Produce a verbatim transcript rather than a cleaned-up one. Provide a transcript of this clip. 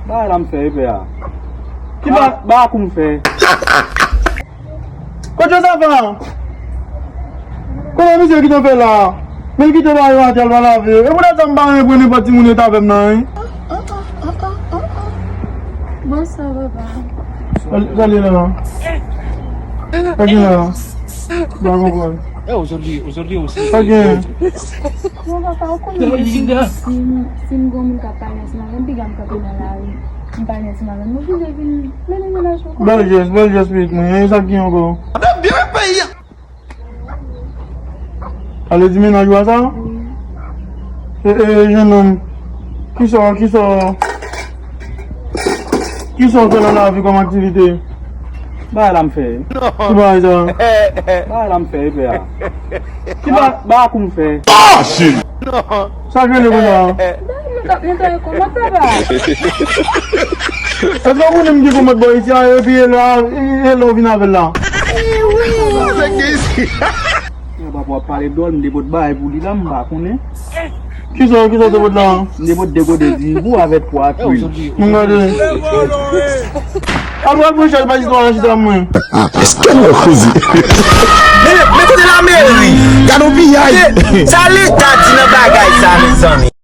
Bagay la m fè, wi, pè a. Ki ba, ba kou m fè. Kote sa fè a? Kòman misye kite w fè la? Men l kite bagay yo atè, l pa lave yo. E poutèt sa m pa renmen pran nenpòt timoun yo t avè m nan, wi. Bonswa, papa. Sal-, salye la. Sa gen la? M pa konprann. Sa gen? Non, papa, ou konnen si, si, si m gon moun k ap pale ansanm avè m, piga m kanpe nan lari. M pale ansanm avè m. M oblije vin mennen mennaj mwen. Bèl jès, bèl jès pitit mwen. E sa k gen ankò? Byen peyi a. Ale di mennaj ou a sa? Wi. E, e, jennonm, kisa, kisa, kisa w fè nan lavi kòm aktivite? Bagay la m fè. Ki bagay sa? Bagay la m fè, wi, pè a. Ki ba, ba kou m fè. Ah, shit! Sa k rele konsa? Bagay nou t ap netwaye kòmòd, papa. Èske w konnen m gen kòmòd bò isi a, epi e la, e la w vin avè l la? Nèg papa w ap pale dwòl, m te pot bagay pou li la, m pa konnen. Kisa, kisa w te pot la? M te pot de kote di, pou avè twa twil. Mwen gade. Apre pran chèz pa jis nan chita mwen. Èske nou koze? Men, men kote lameri? Gad on piyay. Sa leta di nan bagay sa, mezanmi?